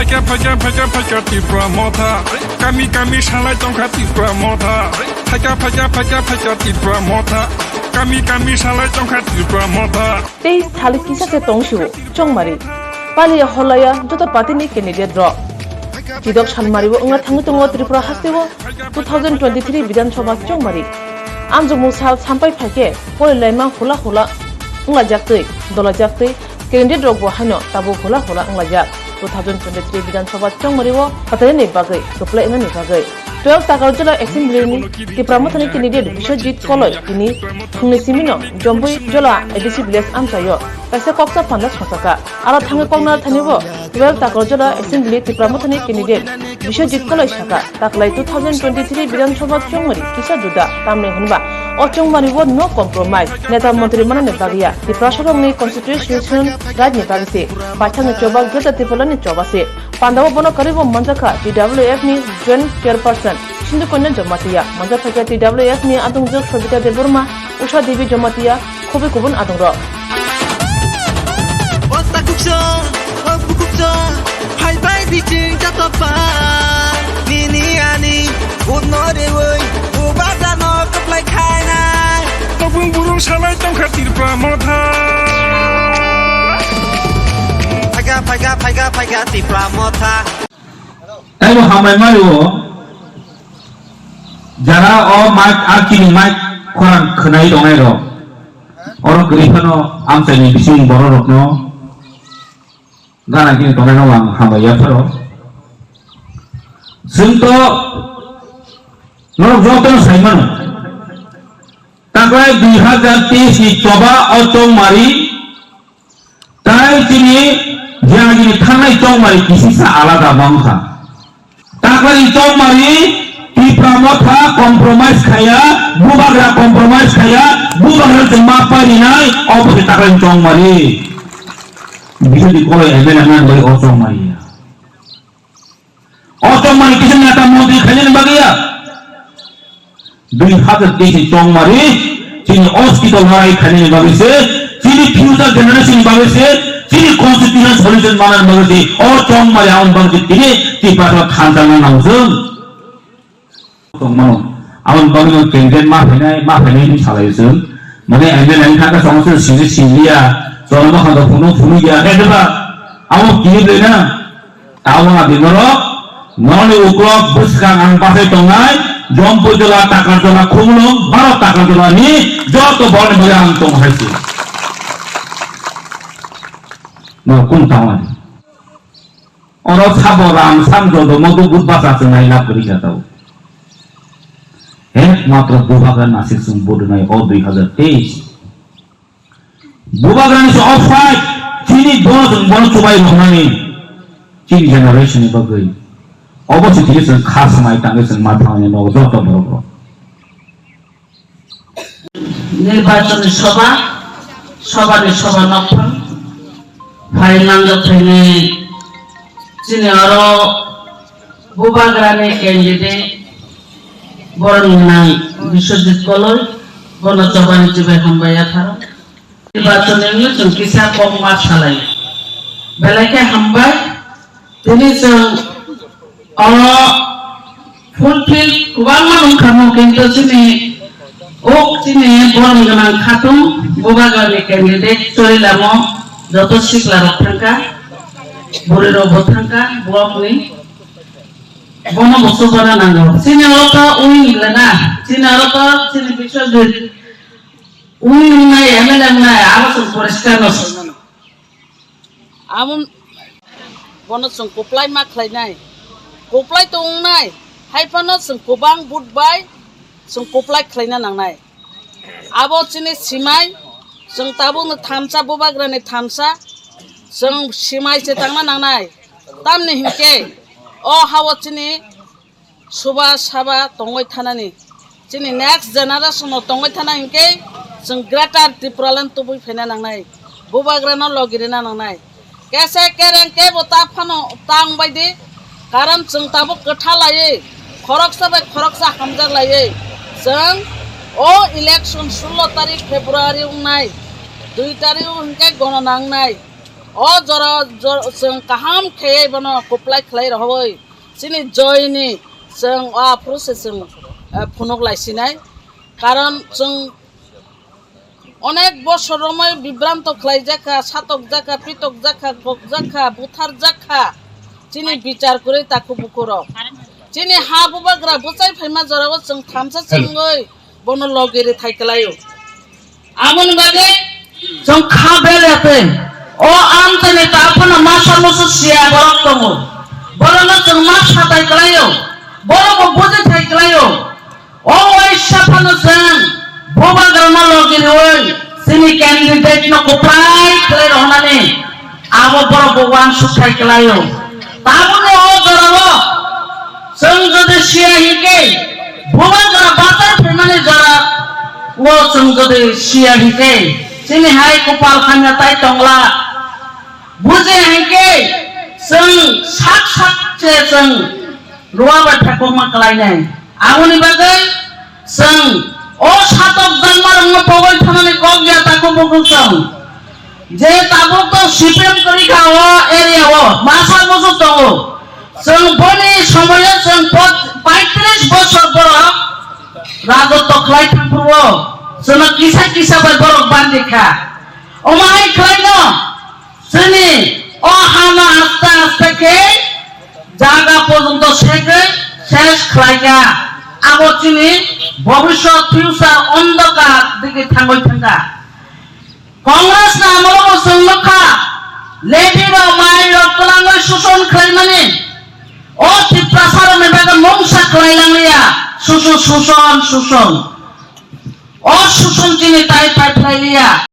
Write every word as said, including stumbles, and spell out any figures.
Phaikha, phaikha, phaikha, phaikha, Tipra Motha. Kami, kami, salai tongkha Tipra Motha. Phaikha, phaikha, phaikha, phaikha, Tipra Motha. Kami, kami, salai tongkha Tipra Motha. Tei salik kisa se tong sio, Chongmari. Paliya holaya joto party ni candidate rok. Chidok sanmari o wngna thangwi tongo Tripura hasteo two thousand twenty-three Bidhan Sabha Chongmari. Amjokmung sal sampai phaikhe, porilaima hula hula wnglaijak twi, dolaijak twi, candidate rokbo haino tabuk hula hula wnglaijak. Two thousand twenty-three Bidhan Sabha Chongmari o kwplaini bagwi, kwplai wngnani bagwi. Twelve Takarjala Assembly ni Tipra Mothani candidate Biswajit Koloi tini phungni simino Jombui Jola A D C village amchaio kaisa koksa panda songchakha. Aro thangwi kokna thani bo twelve Takarjala Assembly Tipra Mothani candidate Biswajit Koloi saka, taklai two thousand twenty-three Bidhan Sabha Chongmari kisa juda, tamni hwnba o Chongmari o no compromise, neta montri manani bagya, Tiprasarokni constitution right ni bagwi se, baithangni choba Greater Tipraland ni choba se. Pandao bono kwrwi bo manjakha T W F ni Joint Chairperson Sindhu Kanya Jamatia, manjakha T W F ni adongjwk Sobita Debbarma, Usha Devi Jamatia, khobwi kubun adongrok. O takhuksa, o bukhuksa, phaibai biching jatokba. Nini ani, unno rewi, bubajano kwplai khainai. Tobung burung salai tongkha Tipra Motha. Phaikha, phaikha, phaikha, phaikha Tipra Motha. Taibo hambai mario, jara o mic, a chini mic khorang khwnai tongnai rok. Oro kwrwi phano amchaini bising borok rokno gana chini tongnai no ang hambai yapharo. Chwng to norok joto no sai mano. Taklai dui hazar teis ni choba o Chongmari, tai chini jagini thangnai Chongmari kisisa alada wngkha. Taklai Chongmari Tipra Motha compromise khaya, bubagra compromise khaya, bubagra se ma parinai, obo se taklai Chongmari. Biswajit Koloi M L A nang bai o Chongmari ya. O Chongmari kisa neta montri khainani bagwi ya. Dui hazar teis ni Chongmari chini oskito lorai khainani bagwi se, chini future generation ni bagwi se, chini constitution solution manani bagwi se, o Chongmari aboni bagwi se tini Tiprasa thansa nang nang jwng. Tongmano. Aboni bagwi no candidate ma phainai, ma phainai hinwi salai jwng. Mane M L A ni thangka songso sini siliya, chwla ma khando phunu phunu ya, khe diba? Abo kiri bwlai na? Tabona di norok, noni uklok bwskang ang bachai tongnai, Jompui Jola, Takarjola, Khumulwng, Bharat Takarjola ni joto borni bagwi ang tong hai se. No, kun tong ani. Oro sabo ram sam jodo modu but bacha chwngnai lab kwrwi kha tao. Ekmatro bubagra nasik chwng budunai o dui hazar teis. Bubagrani se offside, chini bono chwng bono chubai rwnani, chini generation ni bagwi. Obo se chini chwng kha swmai tangwi chwng ma thangni nogo joto borok rok. Nirbachon ni soba, soba ni soba nokphang, phai nangjak phainai chini oro bubagrani candidate borok ni nang Biswajit Koloi, bono chobani chibai hambai yapharo. Nirbachon ni wngwi chwng kisa kok ma salai. Belai khe hambai. Tini chwng o fulfill kwbangma wngkha mo, kintu chini ok chini borok gwnang khatung bubagrani candidate chori lamo joto sikla rok thangkha, bwrwi rok bo thangkha, bokni bono bo chubana nango. Chini oro to wng lena, chini oro to chini Biswajit wng wngnai, M L A wngnai, abo chwng poriskar no soi mano. Amo bono chwng kwplai ma khlainai, kwplai tongnai, hai phano chwng kwbang vote bai chwng kwplai khlaina nangnai. Abo chini simai, chwng tabukno thansa, bubagrani thansa, chwng simai se tangna nangnai. Tamni hinkhe o hao chini Suba saba tongwi thanani, chini next generation no tongwi thana hinkhe chwng Greater Tipraland tubui phaina nangnai, bubagrano logi rina nangnai. Kese kereng kebo ta phano tang bai di, karon chwng tabuk kwtha laiwi, khoroksa bai khoroksa hamjak laiwi, chwng o election sullo tarik February wngnai, dui tarik hinkhe gonona wngnai. O jora jor-, chwng kaham khe bono kuplai khlai rohoi chini joini chwng o aphuru se chwng, eh, phunuk lai sinai. Karon chwng onek bosor romoi bibranto khlai jakha, satok jakha, pitok jakha, kok jakha, buthar jakha. Chini bichar kwrwi takhuk bukurok. Chini ha bubagra bwchai phaima jorao chwng thamsa chwngwi bono logi rithai kwlaio. Aboni bagwi chwng kha bele twi o amchaini ta phano masa musu siya borok tongo. Borokno chwng ma satai kwlaio. Borokbo buji thai kwlaio. O waisa phano chwng bubagrano logi rwi chini candidate no kwplai khlai rohornani abo borokbo uansuk thai kwlaio. Tabukni o jorao chwng jodi siya hinkhe, bubagra bachai phaimani jora o chwng jodi siya hinkhe, chini hai kwpal hamya tai tongla. Buji hinkhe chwng sak sak se chwng ruwa bai phekokma kwlainai. Aboni bagwi chwng o satok jangmarokno pogoi thanani kok ya takhuk bukhuk chwng. Je tabuk to C P M kwrwi kha o area o, masa musu tongo. Chwng boni somoyo chwng pot-, paitris bosor borok rajotwo khlai thang phuru o, chwngno kisa kisa bai borok bandi kha. Omo hai khlaino chini o hano aste aste khe jaga porjonto segwi ses khlaikha. Abo chini bobiswt future ondhokar digi thangwi thangkha. Congress ni amolo bo chwng nukha, lady rok mai rok kwlangwi suson khlaimani. O Tiprasa rok ni bagwi mungsa khlai langliya, susu suson suson. O suson chini tai pai phlai liya.